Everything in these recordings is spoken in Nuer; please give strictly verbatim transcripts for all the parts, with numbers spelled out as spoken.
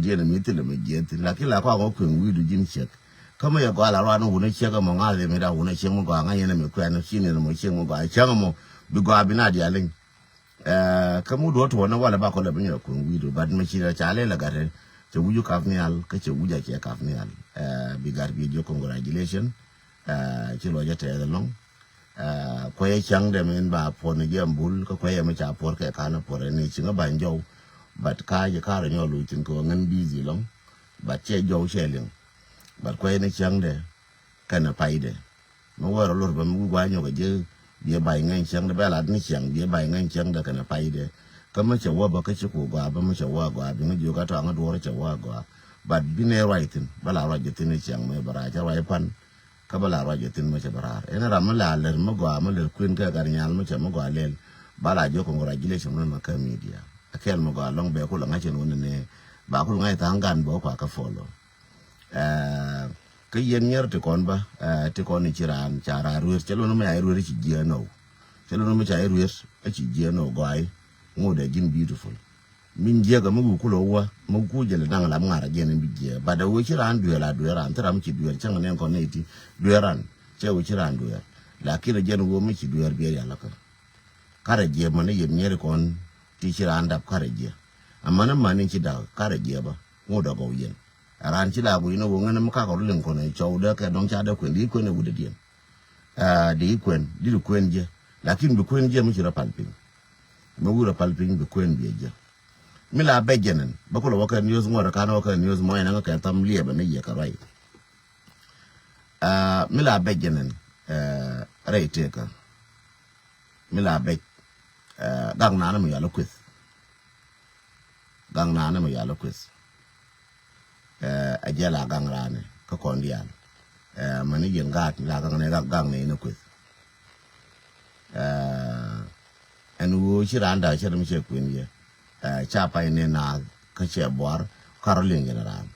Jiɛn mi thilɛ mi jiɛn thil lakin la kɔak ɔ kueŋ wi̱i̱du ji̱n ciek. Kä mi yɛ gɔaa la ruan wun ɛ ciek ɛmɔ ŋa̱th ɛmi da wun ɛ ciek mi gɔaa ŋa̱c yɛn ɛmi kuɛn ci ni ɛmɔ ciek mi gɔaa cäŋ ɛmɔ bi gɔaa bi na dialiŋ. Kä mi duɔ̱t tuɔ̱n ɛ walɛ ba kɔlɛ bi nyɛ kueŋ wi̱i̱du but mi ci ca lɛ lɛ gat ɛ cɛ wi̱c kap nhial kä cɛ wi̱c a cɛ kap nhial. Bi gat bi jiök congratulation. Ci luɔc ɛ tɛth ɛlɔ̱ŋ. Kuɛyɛ cäŋdɛ min ba puɔr ni jiɛm bul kä kuɛyɛ mi ca puɔr kɛ kan puɔr ni ciŋä ban jɔw. But ka ji karɛ nyɔ luc thin kɛ ŋän busy lɔŋ. But cɛ jɔw cɛ liŋ. But kuɛyɛ ni cäŋdɛ kɛnɛ paydɛ. Mi wɛrɛ lor bä mi wi gua nyɔk a jiɛ biɛ bay ŋän cäŋdɛ bɛ lat ni cäŋ biɛ bay ŋän cäŋdɛ kɛnɛ paydɛ. Kä mi cɛ wä bä kä ci ku gua bä mi cɛ wä gua bi ŋä jiök a tɔaŋä duɔr cɛ wä gua. But bi ne ruac thin bä la ruac jɛ thin ni cäŋ mi bä rac cɛ ruac pan. Kä bä la ruac jɛ thin mɛ cɛ bä raar ɛn ram mi la lɛr mi gɔaa mi lɛr kuën kɛ gat nyal mi cɛ mi gɔaa lɛl. Ba la jiök congratulation mi mɛ kä media. A kɛl mi gɔaa lɔŋ bɛ kul a ŋa̱c ɛn wun ni ba kul ŋa̱c tha̱a̱ŋ gan bä kua kä follow. Kä yɛn nyɛr ti kɔn bä ti kɔn i̱ ci raan ca raan ruer cɛ lon mi a iruer ci jiɛ nɔw. Cɛ lon mi ca iruer a ci jiɛ nɔw gɔaa. Ŋot ɛ ji̱n beautiful. Min jiɛk ɛ mi wuk kulɛ wä mi ku jɛl daŋ lam ŋa̱r ɛ jiɛn in bi jiɛk. But ɛ wee ci raan dueer la dueer raan thil ram ci dueer cäŋ nɛn kɔn nɛy ti dueer ran cɛ wee ci raan dueer. Lakin ɛ jiɛn wee mi ci dueer biɛ rial kä. Karɛ jiɛ mani yɛn nyɛri kɔn ti ci raan dap karɛ jiɛ. Ɛ mani mani ci dak karɛ jiɛ bä ŋot ɛ gɔw yɛn. Ɛ raan ci la guic ni wee ŋän mi kakɔ ru liŋ kɔn ɛ cɔw dee kɛ dɔŋ ca dee kuɛn di kuɛn ɛ wut ɛ diɛn. Di kuɛn di di kuɛn jiɛ. Lakin bi kuɛn jiɛ mi ci rɔ pal piny. Mi wurɛ pal piny bi kuën biɛ jɛ. Mi la bɛc jɛ nɛn bä kulɛ wä kɛ news ŋuɔt kan wä kɛ news mɔ ɛn ɛŋä kɛ tham liɛpɛ ni yɛ kɛ ruac. Mi la bɛc jɛ nɛn rɛy tëkä. Mi la bɛc gak naan mi yal kueth. Gak naan mi yal kueth. Ɛ jɛ la gaŋ rani kä kɔn diaal. Mani yɛn gaat la gaŋ ni gaŋ ni ni kueth. Ɛn ɣöö ci raan da̱a̱ cɛ ri mi cɛ kuën yɛ. Ca pay ni naath kä cɛ buar karɔ liŋ yɛn raan.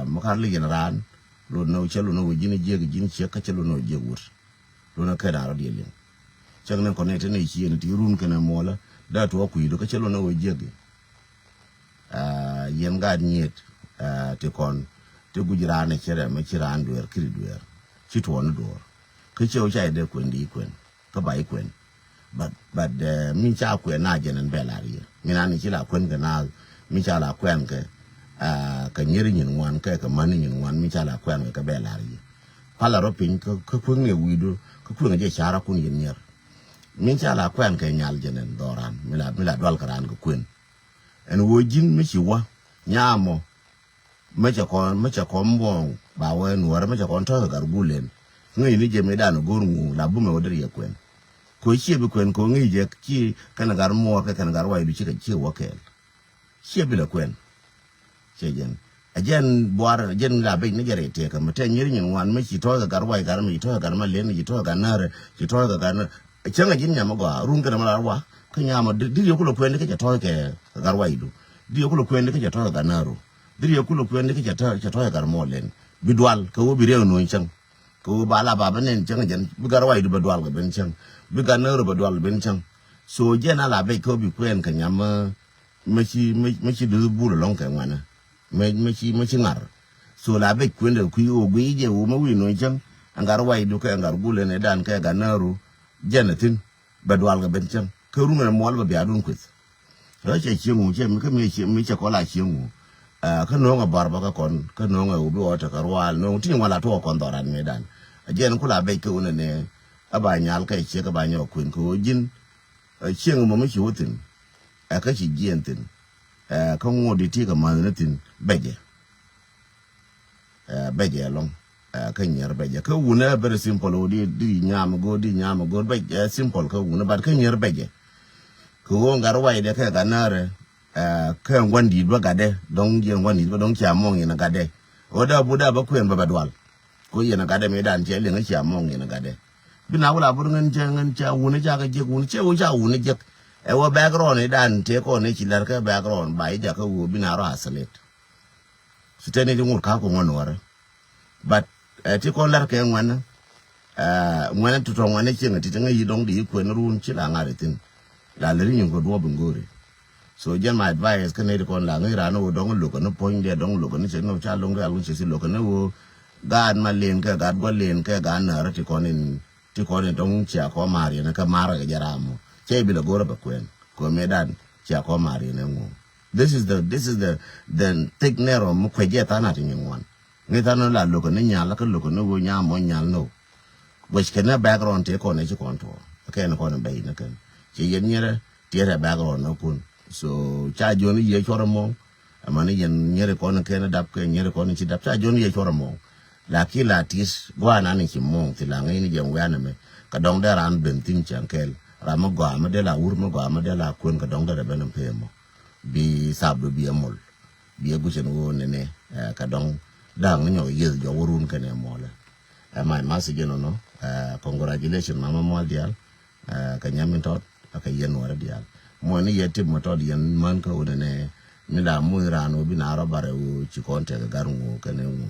Mi karɔ liŋ yɛn raan lot ni cɛ lot ni wä ji̱n jiɛk ji̱n ciek kä cɛ lot ni wä jiɛk wut. Lon a kɛn a rɔ diɛ liŋ. Cäŋ ni kɔn ni te ni ci yɛn ti run kɛn a muɔlä da tuɔ kui̱du kä cɛ lon a wä jiäk. Yɛn gaat nyiet ti kɔn ti guic raan a cɛ rɛm ci raan dueer kiri dueer ci tuɔ ni duɔɔr. Kä cɛ wä ca yɛ dee kuɛn di kuɛn kä ba yi kuɛn. But but min ca kuɛn na jɛn ɛn bɛ lar yɛ min an ci la kuɛn kɛ na min ca la kuɛn kɛ. Kɛ nyeri nyin ŋuan kɛ kɛ mani nyin ŋuan min ca la kuɛn kɛ kɛ bɛ lar yɛ. Pala rɔ piny kä kueŋ ni wi̱i̱du kä kueŋ jɛ ca̱r akun yɛn nyier. Min ca la kuɛn kɛ nyal jɛ nɛn dhɔran mi la mi la dual kɛ ran kɛ kueŋ. Ɛn woo ji̱n mi ci wä nyamɔ. Mi cɛ kɔn mi cɛ kɔn muɔ̱ɔ̱ŋ ba wee nuɔrɛ mi cɛ kɔn tɔ̱ kɛ gar gulen. Ŋäc ni jɛ mi dan go̱r ŋu la bumɛ wä deri yɛ kuɛn. Kɛ wee ciɛ bi kuɛn kɛ wee ŋäc jɛ ci kɛn gar muɔɔr kɛ kɛn gar wac du ci kɛ ci wä kɛɛl. Ciɛ bi lɛ kuɛn. Cɛ jɛn a jɛn buar a jɛn la bec ni jɛ rɛy tëkä mi tɛ nyiri nyin wan mi ci tɔ̱ɔ̱c kɛ gat ruac gat mi ci tɔ̱ɔ̱c kɛ gat ma len ci tɔ̱ɔ̱c kɛ gat närɛ ci tɔ̱ɔ̱c kɛ gat nä. Cäŋ a ji̱n nyam mi gɔaa run kɛn mi la ruac kä nyam di di yɛ kulɛ kuɛn di kä cɛ tɔ̱ɔ̱c kɛ gat ruacdu. Di yɛ kulɛ kuɛn di kä cɛ tɔ̱ɔ̱c kɛ gat näru. Di yɛ kulɛ kuɛn di kä cɛ tɔ̱ɔ̱c kɛ gat mɔ len bi dual kɛ wä bi riɛk nuɔ̱ny cäŋ. Kɛ wä ba la ba bä nɛn cäŋ jɛn bi gat ruacdu bɛ dual kɛ ben cäŋ. Bi gat näru bɛ dual ben cäŋ. So jɛn a la bec kɛ wä bi kuɛn kɛ nyam mi mi ci mi ci duth bul lɔŋ kɛ ŋuanä. Mi mi ci mi ci ŋar. So la bec kuendɛ kui̱ ɣöö guiy jɛ ɣöö mi wi̱i̱ no̱o̱ŋ cäŋ. Ɛŋ gat ruacdu kɛ ɛŋ gat gul ɛn ɛ dan kɛ gat nääru. Jɛn ɛ thi̱n bɛ dual kɛ ben cäŋ kä run ɛn muɔl bɛ bia dun kueth. Rɔ cɛ cieŋ wu cɛ mi kä mi cɛ mi cɛ kɔl a cieŋ wu. Kä no̱o̱ŋ ɛ bɔr bä kä kɔn kä no̱o̱ŋ ɛ wu bi ɣɔɔ tekɛ rual no̱o̱ŋ ti ŋual a tuɔɔk kɔn dhɔran mi dan. Ɛ jɛn kula bec kä wun ɛnɛ. Ɛ ba nyal kɛ ciek ɛ ba nyɔk kuën kɛ ɣöö ji̱n. Ɛ cieŋ mɔ mi ci wä thi̱n. Ɛ kä ci jiɛn thi̱n. Ɛ kä ŋot di ti kɛ ma̱th ni thi̱n bɛcɛ. Ɛ bɛcɛ ɛlɔŋ. Ɛ kä nyier bɛcɛ kä wunɛ very simple ɣöö di di nyam go̱o̱r di nyam go̱o̱r bɛc ɛ simple kä wunɛ but kä nyier bɛcɛ. Kɛ ɣöö gat ruacdɛ kɛ gat närɛ. Ɛ kä ŋuan di̱i̱t bä gatdɛ dɔ̱ŋ jiɛn ŋuan di̱i̱t bä dɔ̱ŋ cia muɔ̱ŋ yɛn ɛ gatdɛ. Ɣöö dee a but dee a bä kuɛn bä bɛ dual. Ko yɛn a gatdɛ mi dan cɛ liŋ a cia muɔ̱ŋ yɛn a gatdɛ. Bi na wula bur ŋän cɛ ŋän ca wuni ca kɛ jiɛk wuni cɛ wä ca wuni jiɛk. Ɛ wä background idan tëë kɔn i̱ ci lɛr kɛ background ba i̱ jakä wä bi na rɔ athlet. Ci tɛn i̱ ti ŋut ka ku ŋuɔn wärä. But ɛ ti kɔn lɛr kɛ ŋuɛnä. Ɛ ŋuɛnä ti tɔ ŋuɛnä cieŋ ti ti ŋä yi dɔŋ di i̱ kuɛn run ci la ŋa̱r ithin. La lɛr i̱ nyin kɛ duɔp in go̱ri. So jɛn my advice kä nɛy ti kɔn la ŋäc raan ni ɣöö dɔ̱ŋ lo̱k kɛ ni puɔ̱nydɛ, dɔ̱ŋ lo̱k kɛ ni cɛ ni ca lo̱ŋ diaal ni cɛ si lo̱k kɛ ni ɣöö gaat ma len kɛ gaat gua̱l len kɛ gaat näärä ti kɔn in, ti kɔn in dɔ̱ŋ cia kɔ maar yɛn kä maar kɛ jɛ ram mɔ. Cɛ i̱ bi lɛ go̱rä bɛ kuɛn kɛ ɣöö mëë dan cia kɔ maar yɛn ɛŋu. This is the, this is the, the thick narrow mi kuec jɛ tha̱a̱ŋ a ti nyin ŋuan. Ŋi̱ tha̱a̱ŋ ni la lo̱k kɛ ni nyal kä lo̱k kɛ ni ɣöö nyam mɔ nyal ni ɣöö guec kɛn ɛ background tëë kɔn ɛ ci kɔn tuɔɔk kɛn kɔn ɛ bɛy ni kɛn ci yɛn nyɛrɛ tiɛt ɛ background ni kun. So ca jiɔn i̱ yiëë cuɔr ɛmɔ ɛmɛn i̱ yɛn nyɛrɛ kɔn kɛn ɛ dap kɛ nyɛrɛ kɔn ci dap ca jiɔn i̱ yiëë cuɔr ɛmɔ. Lakin la tit gua̱a̱r nan i̱ ci mɔŋ thil la ŋäcni jɛ wian ɛmɛ kɛ dɔ̱ŋ dee raan ben thi̱n cäŋ kɛl ram mi gɔaa mi dee la wur mi gɔaa mi dee la kuën kɛ dɔ̱ŋ dee rɛ ben ɛm pee ɛmɔ. Bi thap du bi ɛmɔl bi ɛ gucɛn ɣöö nɛnɛ kɛ dɔ̱ŋ da̱a̱ŋ ni nyɔk yieth jɔk wä run kɛnɛ mɔlɛ. Ɛ my message inɔnɔ. Congratulation mama mual diaal. Kɛ nyam in tɔt kɛ yɛn nuɔrɛ diaal. Muɔni yɛ tip mɔ tɔt yɛn män kä wunɛ nɛ mi la muth raan wä bi na rɔ barɛ wä ci kɔn tɛk gar ŋu kɛnɛ ŋu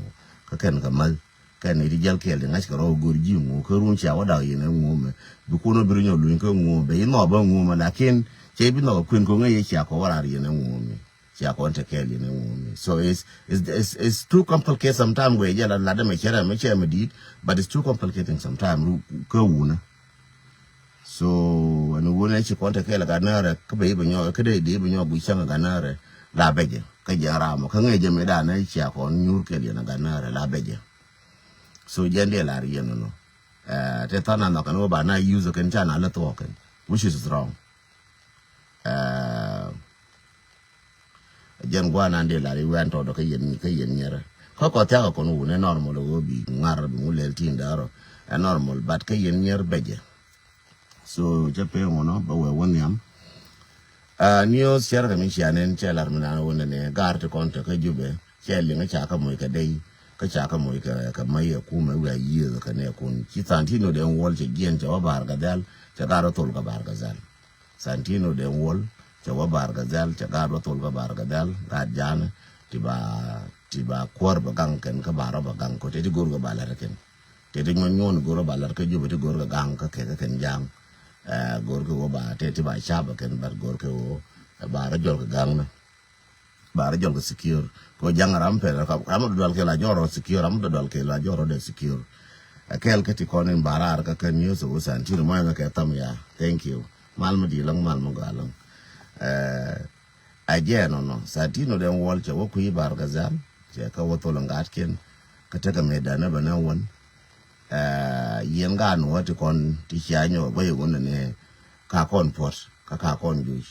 kä kɛn kɛ mäth. Kɛn ni ti jal kɛɛl ti ŋa̱c kɛ rɔ go̱r ji̱ ŋu kä run cia wä dak yɛn ɛ ŋu mɛ bi kun wä bi ri nyɔ luny kä ŋu bɛ inɔ bä ŋu mɛ lakin cɛ bi nɔ kɛ kuën ko ŋäc yɛ cia kɔ wä rar yɛn ɛ ŋu mi. Cia kɔn te kɛɛl yɛn ɛ ŋu mi. So it's, it's, it's, it's too complicated sometimes where yɛ la ladɛ mɛ cɛrɛ mɛ cɛ mɛ dit but it's too complicating sometimes ru kä wunä. So ɛn wunä ci kɔn te kɛɛl gat närɛ kä bɛ i̱ bɛ nyɔ kä dee dee bɛ nyɔ gui̱c cäŋ gat närɛ la bɛ jɛ kä jɛ ram kä ŋɛ jɛ mɛ danɛ cia kɔn nyur kɛɛl yɛn gat närɛ la bɛ jɛ. So jɛn dee lar yɛn nɔ. Te than a nhɔk kɛn wä ba na use kɛn ca na lä thuɔk kɛn which is wrong. Jɛn gua̱a̱r nan dee lar i̱ wɛn tɔɔdɔ kä yɛn kä yɛn nyɛrɛ kä kɔ thiakä kɔn wun ɛ normal ɛ wä bi ŋar bi ŋu lɛl tin däärɔ ɛ normal but kä yɛn nyɛr bɛcɛ. So cɛ pee ŋuɔnɔ bɛ wɛ wä nhiam. News cɛrkɛ mi cia nɛn cɛ lar mi nan wä nɛnɛ gaar ti kɔn te kä Jubɛ cɛ liŋ ca kä moc kɛ dɛy kä ca kä moc kɛ kɛ mäc ɛ kumɛ wiaa yiëëth kɛ nɛ kun ci than ti nɔ dee ŋuɔl cɛ jiɛn cɛ wä baar kɛ dhɛl cɛ gaar wä thol kɛ baar kɛ dhɛl. Santino Deng Wol cɛ wä Bar Gazal cɛ gaat wä thol kä Bar Gazal gaat janɛ ti ba ti ba kuɔr bɛ gaŋ kɛn kä ba rɔ bɛ gaŋ kɔ teti gor kɛ ba lat kɛn teti nyuɔn nyuɔn gor ba lat kä Jubɛ ti gor kɛ gaŋ kä kɛ kɛ kɛn jaŋ. Gor kɛ wä ba teti ba cap kɛn bat gor kɛ wä ba rɔ jɔl kɛ gaŋ nä. Ba rɔ jɔl kɛ secure kɛ jaŋ ram pɛl ram dɔdɔl kɛ la jɔrɔ secure ram dɔdɔl kɛ la jɔrɔ dɛ secure. Ɛ kɛl kä ti kɔn in ba rar kä kɛn news wä Santino mɔy mɛ kɛ tham ya. Thank you. Mal mi di lɔŋ mal mi gɔaa lɔŋ. Ɛ jɛ nɔnɔ Santino Deng Wol cɛ wä kui̱ Bar Gazal cɛ kä wä thol ŋaatkiɛn kä tekɛ mëë danɛ bɛ nɛ wän. Yien gaat ni wä ti kɔn ti cia nyɔk bä yɛ wun ni ka kɔn puɔt kä ka kɔn juc.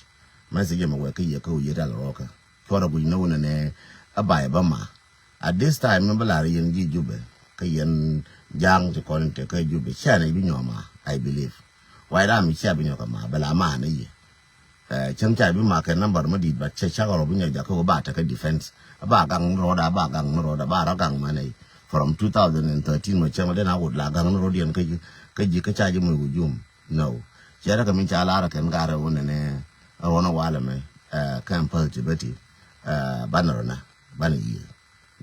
Message mɛ wɛ kä yɛ kä wi̱i̱ dal rɔɔkä cuɔrɛ guic ni wun ni a bay bä ma. At this time mi bä lar yɛn ji̱ Jubɛ kä yɛn ja̱a̱ŋ ti kɔn te kä Jubɛ cɛn i̱ bi nyɔma I believe. Why ram mi cia bi nyɔk ma bɛ la ma ni yɛ. Cäŋ ca bi ma kɛ number mi dit but cɛ cak rɔ bi nyɔk jakä wä ba tekɛ defense. A ba gaŋ ni rɔɔda a ba gaŋ ni rɔɔda ba rɔ gaŋ ma ni. From two thousand and thirteen mɛ cäŋ den a wut la gaŋ ni rɔɔdiɛn kä ji̱ kä ji̱ kä ca ji̱ mɛ wujum. No. Cɛ rɛ kɛ min ca lar kɛn garɛ wä nɛnɛ. Rɔɔn a walɛ mɛ kɛn päth ti bä ti. Banɛ rɔ na banɛ yiëë.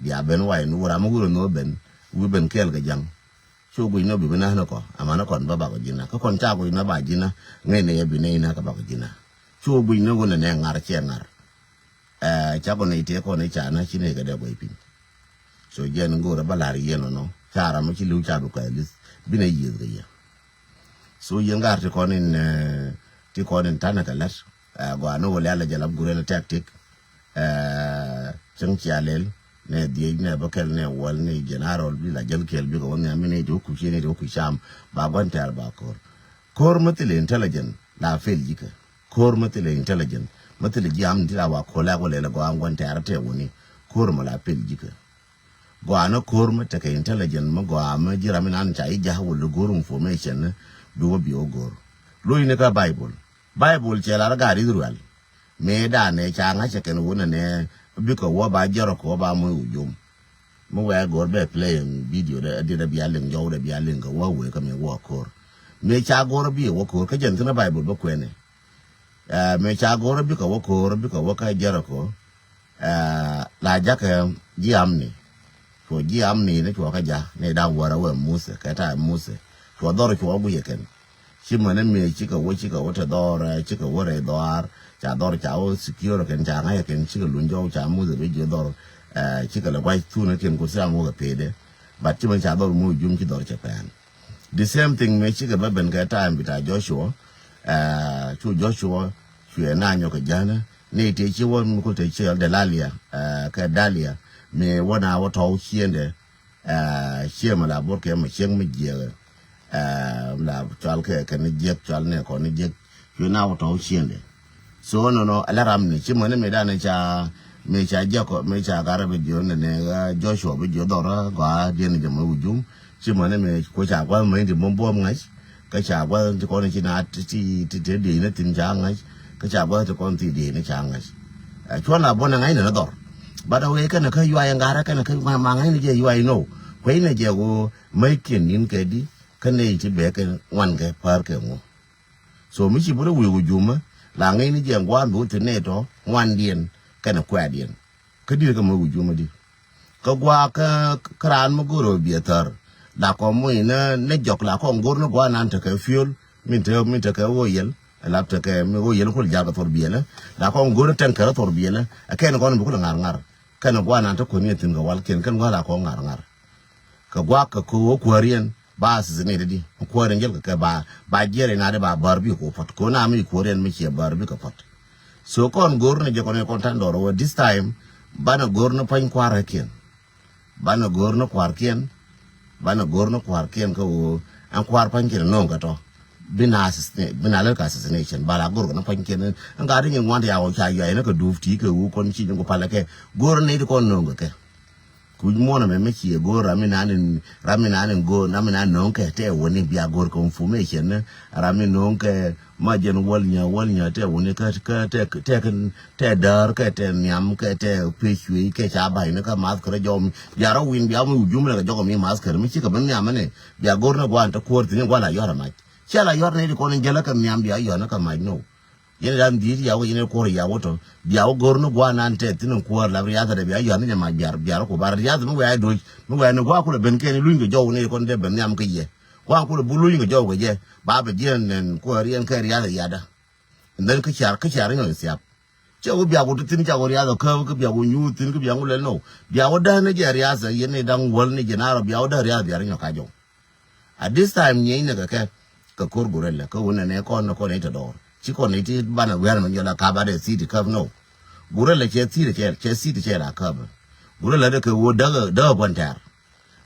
Bia ben wai ni wä ram mi wurɛ ni wä ben wi̱i̱ ben kɛɛl kɛ jaŋ. Cu guic ni wä bi bi näk ni kɔ amäni kɔn bä bakɔ ji̱n na kä kɔn ca guic ni ba ji̱n na. Ŋäc ni yɛ bi nɛy näk kɛ bakɔ ji̱n na. Cu guic ni wä ni nɛ ŋar ciɛ ŋar. Ca kɔn nɛy tëë kɔn i̱ ca näk ci nɛy kɛ dee guɛy piny. So jiɛn in go̱o̱rɛ bä la̱r yiɛn ɔnɔ ca ram mi ci li̱w ca bi kuɛth li̱th bi nɛ yiëth kɛ yɛ. So yɛn gaar ti kɔn in ti kɔn in tanɛ kɛ lät. Gɔaa ni wä lial a jɛ lap gurɛ ni tactic. Cäŋ cia lɛl nɛ dhiec nɛ bä kɛl nɛ wäl ni general bi la jäl kɛl bikɛ wä nhiam mi ni ti wä kuc ci ni ti wä kuc cam ba gua̱n tɛɛr ba ko̱r. Ko̱r mi thilɛ intelligent la fail ji̱ kɛ. Ko̱r mi thilɛ intelligent mi thilɛ ji̱ am ti la wa ko̱r lɛk wä lɛl gɔaa gua̱n tɛɛr tɛ wä ni ko̱r mi la fail ji̱ kɛ. Gɔaa ni ko̱r mi tekɛ intelligent mi gɔaa mi ji̱ ram inan ca i̱ ja̱ wä lɛ go̱r information ni bi wä bi wä go̱r. Lo̱c ni kä Bible. Bible cɛ lar gaat Israel. Mëë danɛ ca ŋa̱cä kɛn wunɛ nɛ bikɛ wä ba Jericho wä ba moc wujum. Mi wɛ go̱r bɛ playing video dɛ dit dɛ bia liŋ jɔw dɛ bia liŋ kɛ wä wee kä mi wä ko̱r. Mëë ca go̱r bi wä ko̱r kä jɛn thin a Bible bä kuɛnɛ. Mëë ca go̱r bikɛ wä ko̱r bikɛ wä kä Jericho. La jakɛ ji̱ amni. Cuɔ ji̱ amni ni cuɔ kä ja̱ ni da̱ŋ wärä wee Muthɛ kɛ ta̱a̱ Muthɛ. Cuɔ dhɔr cuɔ guiyɛ kɛn. Ci män mi cikɛ wä, cikɛ wä te dhɔr, eh, cikɛ wä rɛy dhɔaar, ca dhɔr ca wä secure kɛn, ca ŋa̱c kɛn, cikɛ luny jɔw, ca muth bi jiö dhɔr, eh, cikɛ lɛ gua̱c thun kɛn ku thiam wä kɛ pede. But ci män ca dhɔr mu jum ci dhɔr cɛ pɛn. The same thing mi cikɛ bä ben kɛ time bita Joshua, eh, cu Joshua cuɛ na nyɔk kɛ jänä, ni ti ci wä mi kul te ci Delalia, eh, kɛ Dalia, mi wä na wä tɔw ciendɛ, eh, ciɛ mi la bot kɛ mi cieŋ mi jiɛk, eh, la cual kɛ kɛ ni jiɛk, cual ni kɔ ni jiɛk, cuɛ na wä tɔw ciendɛ. So nɔnɔ ala ram ni ci män mi dan ca, mi ca Jacob, mi ca Garɛ bi jiö ni ni, eh, Joshua bi jiö dhɔr gɔaa diɛn jɛ mɛ wujum. Ci män mi ko ca gua̱th män di mɔ buɔm ŋa̱c. Kä ca gua̱th ti kɔn ci na ti, ti, ti, ti diec ni thin ca ŋa̱c. Kä ca gua̱th ti kɔn ti diec ni ca ŋa̱c. Eh, cuɔn la buɔn ŋa̱c ni ni dhɔr. But awɛ kɛn kä yuay ŋa̱rä kɛn kä ma ŋa̱c ni jɛ yuay no. Kuɛy ni jɛ wo mɛ kiɛn nin kɛ di. Kä nɛy ti bɛ kɛ ŋuan kɛ pär kɛ ŋu. So mi ci bi rɔ wi̱i̱ wujumä la ŋäcni jɛ ŋuan bi wä thi̱n nɛy tɔ ŋuandiɛn kɛnɛ kuɛ̈ɛ̈diɛn. Kä di̱t kä mi wujumä di kä gua̱a̱k kä, kä raan mi go̱r ɛ biɛ thär. La kɔn muc ni, ni jɔk la kɔn go̱r ni gua̱a̱k nan tekɛ fuel min te, min tekɛ ɣöö yɛl. Lap tekɛ mi ɣöö yɛl kul ja̱l kɛ thor biɛlä. La kɔn go̱r ni tɛŋ kɛ thor biɛlä. Ɛ kɛn kɔn bi kul ŋa̱r ŋa̱r. Kɛn gua̱a̱k nan te kuäär ni thi̱n kɛ wal kiɛn kɛn gua̱a̱k la kɔn ŋa̱r ŋa̱r. Kɛ gua̱a̱k kɛ ko̱o̱k kuäär yɛn ba assassinate di kuäär in jäl kɛ kɛ ba, ba jiɛr in ade ba bär bi ko pɔt ko na mi kuäär yɛn mi ciɛ bär bi kɛ pɔt. So kɔn go̱r ni jɛ kɔn in kɔn tan dɔr wä this time. Banɛ go̱r ni pany kua̱r kiɛn. Banɛ go̱r ni kua̱r kiɛn. Banɛ go̱r ni kua̱r kiɛn kä wä ɛn kua̱r pany kiɛn no̱o̱ŋ kɛ tɔ. Bi na assassinate, bi na lɛl kɛ assassination ba la go̱r kɛ ni pany kiɛn. Ɛn gat in ŋuan ti ya wä ca yuay ni kɛ dup ti kɛ wä kɔn ci ni ku palɛ kɛ go̱r ni ti kɔn no̱o̱ŋ kɛ kɛ. Kuc muɔ̱n ɛmɛ mi ciɛ go̱o̱r ram mi nan in, ram mi nan in go̱o̱r, ram mi nan nöŋ kɛ tɛ wä ni bia go̱o̱r kɛ information ni ram mi nöŋ kɛ ma jɛn wäl nyä, wäl nyä tɛ wä ni kä, kä tɛ, tɛ, tɛ däär kɛ tɛ nhiam kɛ tɛ pec cuey kɛ ca ba̱ny ni kä math kɛ rɔ jɔw mi bia rɔ win bia mi wujum ni kɛ jɔk mi math kɛ rɔ mi cikɛ bi nhiam ni bia go̱o̱r ni guan te kuäär thi̱n in guan la yɔr amac. Cɛ la yɔr ni di kɔn in jälä kɛ nhiam bia yɔr ni kɛ mac no. Yɛn ran dhiec yaw, yɛn kuɔr yaw tɔ. Bia wä go̱r ni gua̱a̱r nan tɛth thin kuäär lap riath dɛ bia yɔ̱a̱n ni nyɛ mac biar, biar ku bar riath mi wɛɛ doc. Mi wɛɛ ni gua̱a̱r kulɛ ben kɛn luny kɛ jɔw ni kɔn dee ben nhiam kä yɛ. Gua̱a̱r kulɛ bu luny kɛ jɔw kɛ jɛ. Ba bɛ jiɛn nɛn kuäär yɛn kɛ riath yada. And then kä car, kä car nyɔ thiap. Cɛ wä bia wä ti thin ca wä riath kä, kä bia wä nyuuth thin kä bia wä lɛl nɔ. Bia wä däh ni jɛ riath yɛn ni da̱ŋ wäl ni jɛ narɔ bia wä däh riath bia ri nyɔ ka jɔw. At this time nyieny ni kɛ kɛ kɛ ko̱r gorilla kä wun nɛ nɛ kɔn nɛ kɔn nɛ te dɔɔr ci kɔn nɛ ti banɛ wiar mɛ nyɔla kaba dɛ city cup no. Gorilla cɛ city cɛ, cɛ city cɛ la cup. Gorilla dɛ kɛ wo däk däk guan tɛr.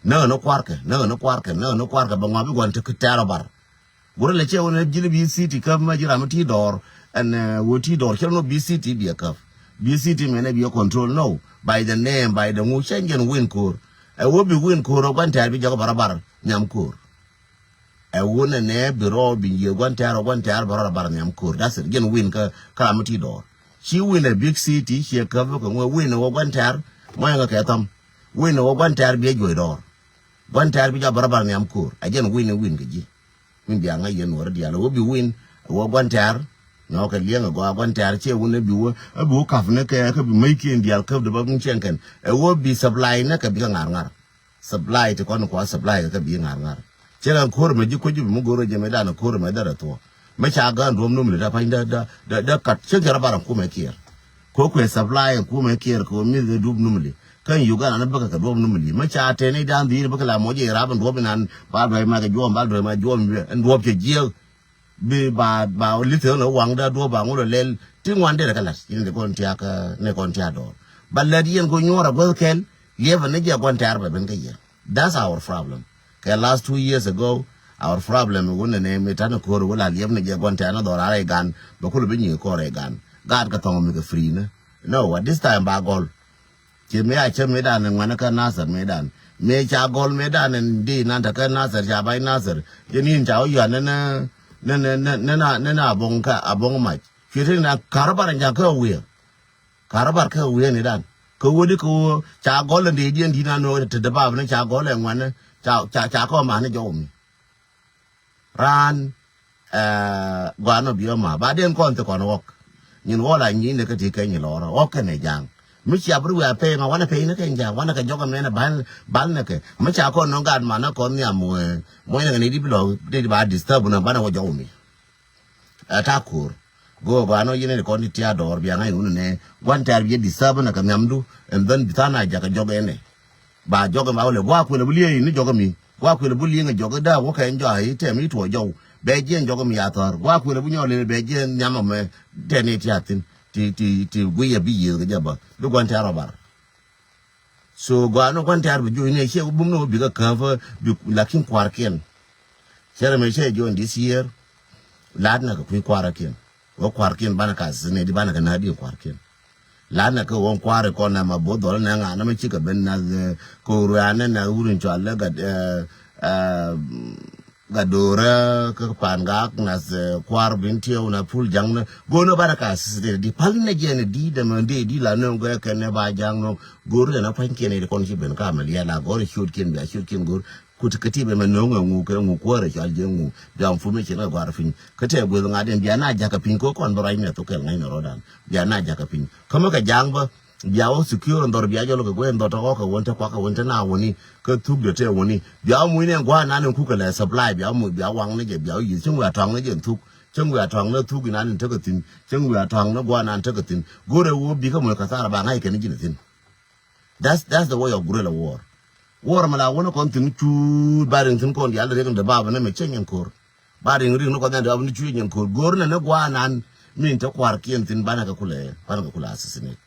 Näk ni kuarkɛ, näk ni kuarkɛ, näk ni kuarkɛ bɛ ŋɔbi guan te kɛ tɛr bar. Gorilla cɛ wun nɛ jili bi city cup ma jiram ti dɔɔr. Ɛn wo ti dɔɔr cɛ no bi city bi a cup. Bi city mɛ nɛ bi a control no. By the name, by the ŋu cɛ jɛn win ko̱r. Ɛ wo bi win ko̱r ɔ guan tɛr bi jɔk bar bar nhiam ko̱r. Ɛ wun ɛ nɛ bi rɔɔd bi nyiëë gua̱n tɛ̈r ɔ gua̱n tɛ̈r bɛ rɔɔd ɛ bar nhiam ko̱r. That's it. Jɛn win kä, kä ram mi ti dɔɔr. Ci win ɛ big city ciɛ käp kɛ ŋuɛ win ɛ wä gua̱n tɛ̈r mɔyɛ ŋɛ kɛ thɔm. Win ɛ wä gua̱n tɛ̈r bi ɛ juɔc dɔɔr. Gua̱n tɛ̈r bi jɔak bɛ rɔɔd ɛ bar nhiam ko̱r. Ɛ jɛn win ɛ win kɛ ji̱. Min bia ŋa̱c yɛn nuɔɔri diaal ɛ wä bi win ɛ wä gua̱n tɛ̈r. Nɔ kɛ liɛŋ ɛ gɔaa gua̱n tɛ̈r ciɛ wun ɛ bi wä, ɛ bi wä kap ni kɛ, kä bi mäc kiɛn diaal käp di bä guŋ ciɛn kɛn. Ɛ wä bi supply ni kɛ bikɛ ŋa̱r ŋa̱r. Supply ti kɔn kua supply kɛ bi ŋa̱r ŋa̱r. Cɛ kɛ ko̱r mɛ ji̱ kuec ji̱ bi mi go̱r jɛ mɛ dan ko̱r mɛ dɛrɛ thuɔ. Mɛ ca gan duɔm numli da pa̱ny da, da, da, da kat cɛ kɛ rɔ bar kumɛ kiɛr. Ko kuɛ supply kumɛ kiɛr ko mi dɛ duɔm numli. Kɛn Uganda ni bäkɛ kɛ duɔm numli. Mɛ ca tɛni dan dhi̱i̱r bäkɛ la mɔc jɛ rap in duɔm inan ba duɔy ma kɛ juɔm ba duɔy ma juɔm in duɔm cɛ jiɛk. Bi ba, ba lithɛ ni waŋda duɔ̱p ba ŋulɔ lɛl ti ŋuan derɛ kä la̱t. Yɛn ni kɔn tiak, ni kɔn tiak dɔɔr. Ba lɛt yɛn ko nyuɔr a guäth kɛl. Liɛpɛ ni jɛ gua̱n tɛ̈r bɛ ben kä yɛ. That's our problem. Kɛ last two years ago, our problem wun ni nɛ mi ta̱n ko̱r wun la liɛp ni jɛ gua̱n tɛ̈r ni dhɔr a rɛy gan bɛ kulɛ bi nyi ko̱r rɛy gan. Gaat kɛ thɔŋ mi kɛ free ni. No, at this time ba gɔl. Ci mëë a cä mëëdan in ŋuɛ̈ni kä Nasir mëëdan. Mëë ca gɔl mëëdan in di nan te kä Nasir ca bac Nasir. Jɛ ni in ca wä yuan ni, ni, ni, ni, ni na, ni na aboŋ kä, aboŋ mac. Cuɛ ti na ka̱r bar in ca kä wiɛ. Ka̱r bar kä wiɛ ni dan. Kä wä di kä wä ca gɔl in di diɛn di nan wä te de bab ni ca gɔl in ŋuɛ̈ni ca, ca, ca kä wä mani jɔw mi. Raan, eh, gɔaa nɔ biɛ ma. Ba den kɔn ti kɔn ɣɔk. Nyin ɣɔl a nyi ni kä ti kɛ nyi lɔrä. Ɣɔk kɛnɛ jaŋ. Mi cia bi ri wiaa pɛy ma wanɛ pɛy ni kɛ ja̱a̱ŋ, wanɛ kɛ jɔk ɛmɛn ɛ bal, bal ni kɛ. Mi ca kɔn nɔŋ gaat manɛ kɔn nhiam wee. Muɔ̱cnɛ kɛ ni di bi lɔ, di ba disturb ni banɛ wä jɔk mi. Ɛ ta̱a̱ ko̱r. Go̱o̱k gɔaa nɔ yɛn ni kɔn ti tia̱a̱ dɔɔr bia ŋa̱c wun nɛ. Gua̱n tɛ̈r bi jɛ disturb ni kɛ nhiamdu. And then bi tha̱a̱ŋ na jakä jɔk ɛnɛ. Ba jɔk ɛmɛ wä lɛ gua̱a̱ kuël bi liee ni jɔk ɛmi. Gua̱a̱ kuël bi liee ŋɛ jɔk ɛ da̱a̱ wä kɛ ɛn jɔa̱ i̱ tɛm i̱ tuɔɔk jɔw. Bɛ jiɛn jɔk ɛmi ya̱ thɔ̱r. Gua̱a̱ kuël bi nyɔɔl lɛ bɛ jiɛn nhiam ɛmɛ. Tɛn i̱ tia̱a̱ thi̱n. Ti, ti, ti guiy ɛ bi yiëëth kɛ jɛ bä. Bi gua̱n tɛ̈r ɔ bar. So gɔaa ni gua̱n tɛ̈r bi joc ni cie bum ni wä bikɛ käp bi lakin kua̱rkiɛn. Cɛ rɛ mɛ cɛ joc this year. La̱t na kɛ kui̱ kua̱rkiɛn. Wä kua̱rkiɛn banɛ ka sini di banɛ kɛ na di kua̱rkiɛn. La̱t na kɛ wä kua̱r kɔn na ma both dhɔl nɛ ŋa na ma cikɛ ben na kɛ ruanɛ na wur in cual lɛ gat ɛ ɛ Gat do̱rä kä pan gak nath kuar bin tiɛw na pul jaŋ na go̱o̱n ɔ banɛ ka sisitɛt di pal nɛ jɛn di dɛmɛ di di la nöŋ gɛ kɛn nɛ ba jaŋ nöŋ go̱o̱r kɛn a pa̱ny kiɛn di kɔn ci ben ka mɛ liɛl a gɔr ciöt kiɛn bia ciöt kiɛn go̱o̱r kut kä ti bɛ mɛ nöŋ ɛ ŋu kɛ ŋu kuäär ɛ cual jɛ ŋu bia mfumɛ ci na gɔar piny kä tɛ gueth ŋa̱t in bia na jakä piny kɛ kɔn bä ruac nɛ thok kɛl ŋa̱c nɛ rɔdan bia na jakä piny kä mɛ kɛ jaŋ bä. Bia wä secure ndhɔr bia jɔl kɛ guey ndhɔr tɔkɔ kɛ wän te kuak kɛ wän te na wäni kä thuk de te wäni bia wä muc ne gua̱a̱ nan in kukɛ lɛ supply bia wä muc bia waŋ ni jɛ bia wä yi̱th cäŋ wiaa tɔaŋ ni jɛ thuk cäŋ wiaa tɔaŋ ni thuk inan in tekɛ thi̱n cäŋ wiaa tɔaŋ ni gua̱a̱ nan tekɛ thi̱n go̱rɛ wä bikɛ muc kɛ thar ba ŋa̱c kɛn ji̱n thi̱n. That's that's the way of guerrilla war. War mɛ la wä ni kɔn thi̱n cuut ba riŋ thi̱n kɔn diaal riɛk in dee bapɛ ni mɛ cä nyɛn ko̱r ba riŋ riŋ ni kɔn thi̱n dee bapɛ ni cuut nyɛn ko̱r go̱r nɛ ni gua̱a̱ nan min te kua̱r kiɛn thi̱n banɛ kɛ kulɛ banɛ kɛ kulɛ assassinate.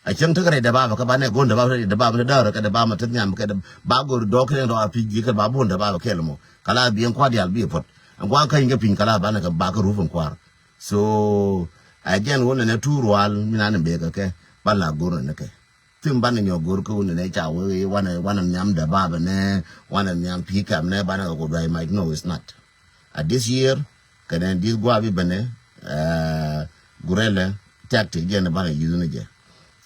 A cäŋ tekɛ rɛy däbabä kä banɛ go̱n däbabä rɛy däbabä ni däärä kɛ däbabä te nhiam kɛ däb ba go̱r dɔɔk kɛ dɔɔk a pi̱c ji̱ kɛ ba buɔ̱n däbabä kɛl mɔ kala biɛŋ kua̱r diaal bi puɔ̱t. Ɛn gua̱a̱k käny kɛ pi̱ny kala banɛ kɛ ba kä rup ɛn kua̱r. So a jɛn wä nɛnɛ tuur rual mi nan in bekɛ kɛ ban la go̱r nɛnɛ kɛ. Thim banɛ nyɔ go̱r kä wä nɛnɛ ca wee wanɛ wanɛ nhiam däbabä nɛ wanɛ nhiam pi̱i̱ kɛm nɛ banɛ kɛ ku duay mac no is not. A this year kɛnɛ this gua̱a̱ bi bɛnɛ guerrilla tactic jɛn banɛ yuth ni jɛ.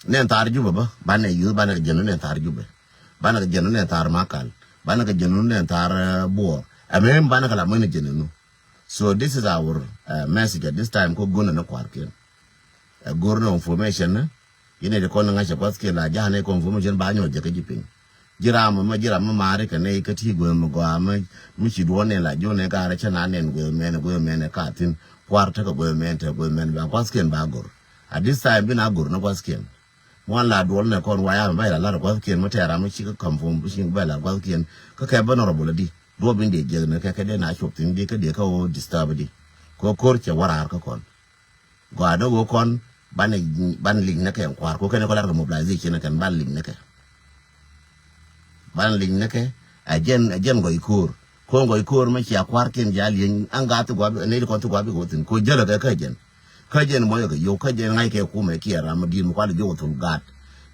Nɛn thar Jubɛ bä banɛ yuth banɛ kɛ jɛn nɛn thar Jubɛ banɛ kɛ jɛn nɛn thar Makal banɛ kɛ jɛn nɛn thar Buɔr. Ɛmɛ banɛ kɛ la mɛn jɛn nu. So this is our message at this time kä go̱n ni kuarkiɛn. Ɛ go̱r ni information ni. Yini ti kɔn ŋa̱c ɛ gua̱thkiɛn la ja̱a̱n ɛ confirmation ba nyɔk jɛ kä ji̱ piny. Ji̱ ram mɛ ji̱ ram mɛ ma̱a̱ri kɛ nɛy kä ti gueth mi gɔaa mɛ mi ci duɔ̱ɔ̱n nɛn la ji̱ wä nɛn ka̱rä cä na nɛn gueth mɛn gueth mɛn ɛ ka thi̱n. Kua̱r tekɛ gueth mɛn tekɛ gueth mɛn ba gua̱thkiɛn ba go̱r. At this time bi na go̱r ni gua̱thkiɛn. Muan la duɔl nɛ kɔn waya mɛ ba ila lar gua̱thkiɛn mɛ tɛɛr ram mɛ ci kä confirm bi ci ba ila gua̱thkiɛn kä kɛ bä nɔrɔ bol di duɔp in dee jiɛk ni kɛ kɛ dee na cop thi̱n di kä dee kä ɣöö disturb di. Kɛ ko̱r cɛ wä raar kä kɔn. Gɔaa ni ɣöö kɔn banɛ banɛ lic ni kɛ kua̱r ko kɛn kɔ lar kɛ mobilization kɛn banɛ lic ni kɛ. Banɛ lic ni kɛ a jɛn a jɛn gɔy ko̱r ko gɔy ko̱r mɛ cia kua̱r kiɛn jal yɛn an gaat ti gua̱ bi nɛy ti kɔn ti gua̱ bi kɛ wä thi̱n ko jälɛ kɛ kä jɛn. Kä jɛn mɔyɛ kɛ yio̱w kä jɛn ŋa̱c kɛ kumɛ kiɛ ram mi di̱i̱t mi kual jiök thul gaat.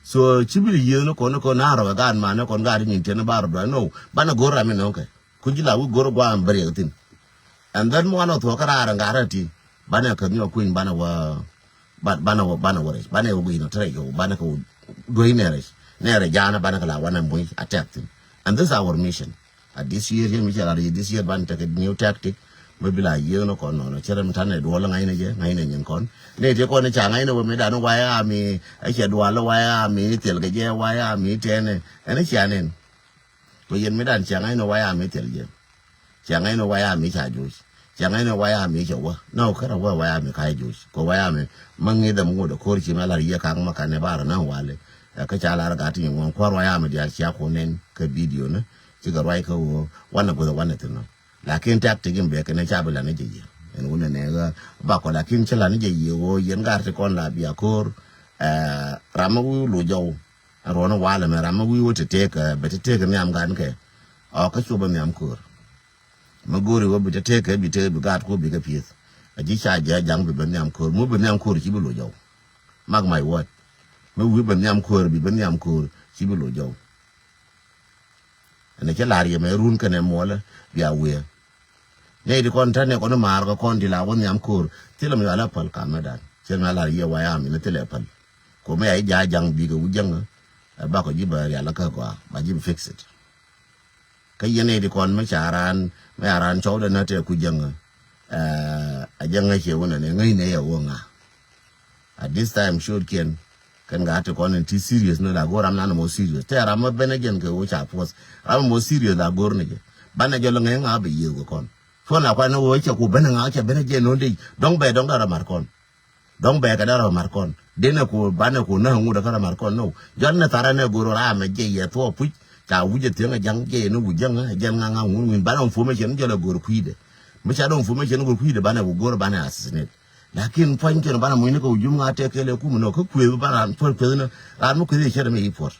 So ci bi li̱ yiëëth ni kɔn ni kɔn na rɔ kɛ gaat man ni kɔn gaat nyin tiɛn ni bar dɔ̱a̱n no banɛ go̱r ram mi nɔŋ kɛ. Kuc ji̱ la wi̱c go̱r gua̱a̱m bä riɛk thi̱n. And then mi wanɛ thuɔ̱k kä raar ɛn gat rɛ ti banɛ käth nyɔk kui̱ny banɛ wä banɛ wä banɛ wä rɛc banɛ wä gui̱c nɔ te rɛc kɛ wä banɛ kɛ wä gui̱c nɛ rɛc nɛ rɛc jaanɛ banɛ kɛ la wanɛ muc a tɛk thi̱n. And this is our mission. A this year yɛn mi cɛ la rɛc this year banɛ tekɛ new tactic. Mi bi la yiëëk nɔ kɔn nɔnɔ cɛ rɛ mi tanɛ duɔl ŋa̱cnɛ jɛ ŋa̱cnɛ nyin kɔn. Nɛ ti kɔn ca ŋa̱cnɛ wä mi dan waya mi ɛ cɛ dual waya mi thil kɛ jɛ waya mi tɛnɛ ɛn cia nɛn. Kɛ yɛn mi dan cia ŋa̱cnɛ waya mi thil jɛ. Cia ŋa̱cnɛ waya mi ca joc. Cia ŋa̱cnɛ waya mi ca wä. Nɔ kärɛ wä waya mi ka joc. Kɛ waya mi ma ŋi̱th ɛm ŋot ɛ ko̱r ci mɛ lar yiëë ka̱ŋ ma kanɛ bar na wali. Ɛ kä ca lar gat ti ŋuɔ̱n kuäär waya mi diaal cia kun nɛn kä video ni. Cikɛ ruac kä ɣöö wanɛ guth wanɛ thin nɔ. Lakin tactic in bɛ kɛn ca bi lan ni jɛ yiëë. Ɛn wunɛ nɛ ɣä bakɔ lakin ci lan ni jɛ yiëë ɣöö yɛn gar ti kɔn la bia ko̱r. Ɛ ram mi wi̱i̱ loc jɔw. Ruɔ̱n walɛ mɛ ram mi wi̱i̱ wä ti tëëk bɛ ti tëëk nhiam gan kɛ. Ɔ kä cuɔ bä nhiam ko̱r. Mi go̱o̱ri wä bi ti tëëk kɛ bi tëëk bi gaat kuɔ bi kɛ pi̱eth. A ji̱ ca jiɛ jaŋ bi bä nhiam ko̱r mu bi nhiam ko̱r ci bi loc jɔw. Mark my word. Mi wi̱i̱ bä nhiam ko̱r bi bä nhiam ko̱r ci bi loc jɔw. Ɛn cä la̱r yɛ mɛ run kɛnɛ muɔlä bia wiee. Nɛy ti kɔn tɛnɛ kɔn maar kɛ kɔn ti la wä nhiam ko̱r thilɛ mi ala päl kamɛ dan cɛ mi ala yɛ wayam in thilɛ päl. Ko mɛ ya i̱ ja̱a̱ ja̱ŋ bikɛ wi̱c jäŋä. Ɛ bakɔ ji̱ bɛ rial kä gɔaa ba ji̱ bi fix it. Kä yɛn nɛy ti kɔn mɛ ca raan mɛ ca raan cɔwdɛ nä tɛ ku jäŋä. Ɛ jäŋä ciɛ wä nɛnɛ ŋäcnɛ yɛ wä ŋa. At this time short kiɛn kɛn gat ti kɔn in ti serious ni la go̱r ram nan mɔ serious. Tɛ ram mɔ ben ɛ jɛn kɛ wä ca puɔth. Ram mɔ serious la go̱r ni jɛ. Banɛ jɛ lɔ ŋɛ ŋa bɛ yiëë kɛ kɔn. Puɔn la kuan ni wä cɛ ku ben ŋa cɛ ben ɛ jɛ no̱n dee. Dɔŋ bɛ dɔŋ dara mar kɔn. Dɔŋ bɛ kɛ dara mar kɔn. Denɛ ku banɛ ku na ŋut ɛ kɛ dara mar kɔn no. Jɔl ni thara nɛ go̱r ram ɛ jɛ yɛ thuɔ puc. Ca wi̱c ɛ thiäŋ ɛ ja̱ŋ jɛ ni wi̱c ja̱ŋ ɛ jɛn ŋa ŋa ŋun wi̱n banɛ information jɔl ɛ go̱r kui̱dɛ. Mi ca dɔŋ information go̱r kui̱dɛ banɛ ku go̱r banɛ assassinate. Lakin puɔ̱ny kɛn banɛ mucni kɛ wujum ŋa tɛk kɛl ɛ kum nɔ kä kuëth banɛ ran puɔ̱r kuëth ni ran mi kuëth i̱ cɛt ɛmɛ i̱ puɔ̱r.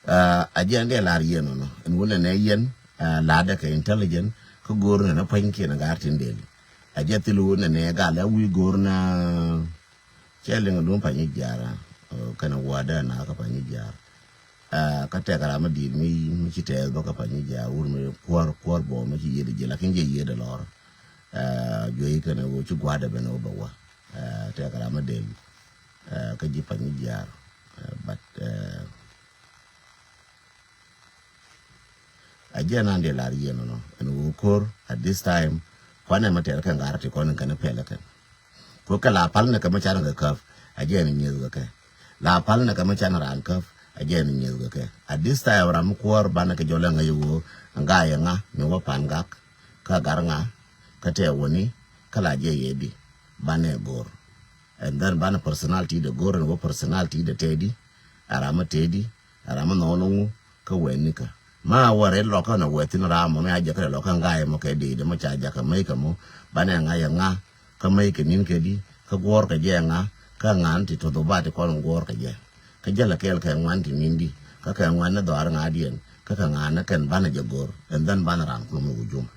Ah, a jiɛn dee lar yɛn nɔnɔ ɛn wun ɛnɛ yɛn, ah, ladɛ kɛ intelligent kä go̱o̱r nɛnɛ pua̱nykiɛn a gar tin del. A jiɛ thil wun ɛnɛ gal a wi̱i̱ go̱o̱r na cɛ liŋ a duŋ Panyijiar, ah, kɛnɛ wuɔdɛ na kä Panyijiar. Ah, kä tɛk ram mi di̱i̱t mi, mi ci tɛth bä kä Panyijiar wur mi kuɔr, kuɔr bɔ mi ci yiëëd ji̱ lakin jɛ yiëëd lɔr. Ah, juey kɛnɛ wä ci gua̱dɛ ben wä bɛ wä. Ah, tɛk ram mi del. Ah, kä ji̱ Panyijiar. Ah, but, ah, a jɛ nan dee lar yien nɔ ɛn wä ko̱r at this time. Kuanɛ ma tɛr kɛn gar ti kɔn kɛn pɛlɛ kɛn. Ko kɛ la pal ni kɛ ma can kɛ käp a jɛ ni nyieth kɛ kɛ. La pal ni kɛ ma can ran käp a jɛ ni nyieth kɛ kɛ. At this time ram mi kuɔr banɛ kɛ jɔlɛ ŋa yɛ wä ŋa yɛ ŋa mi wä pan gak kä gar ŋa kä tɛ wä ni kä la jɛ yɛ di banɛ go̱r. And then banɛ personality de go̱r ni wä personality de tɛ di a ram mi tɛ di a ram mi nɔɔn ŋu kä wɛn ni kä ma wä rɛl lɔkä na wɛ thin ram mɔ mi a jɛ kä lɔkä ŋa yɛ mɔ kɛ di de mɔ ca jɛ kä mɛ kɛ mɔ banɛ ŋa yɛ ŋa kä mec kɛ ni̱n kɛ di kä guɔ̱ɔ̱r kɛ jɛ ŋa kä ŋa̱n ti to̱th ɔ ba ti kɔn guɔ̱ɔ̱r kɛ jɛ. Kä jälɛ kɛɛl kɛ ŋuan ti ni̱n di kä kɛ ŋuan ni dhɔaar ŋa̱diɛn kä kɛ ŋa̱n ni kɛn banɛ jɛ go̱r. And then banɛ ram kulɛ mi wujum.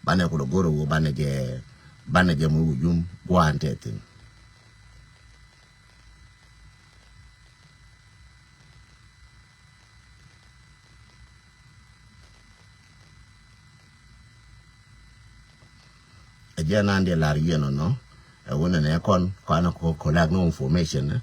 Banɛ kulɛ go̱r ɛ wä banɛ jɛ banɛ jɛ mi wujum gua̱a̱n tɛ thi̱n. Ɛ jiɛ nan dee lar yien ɔnɔ ɛ wunɛ nɛ kɔn kɔn kɔ collect no information.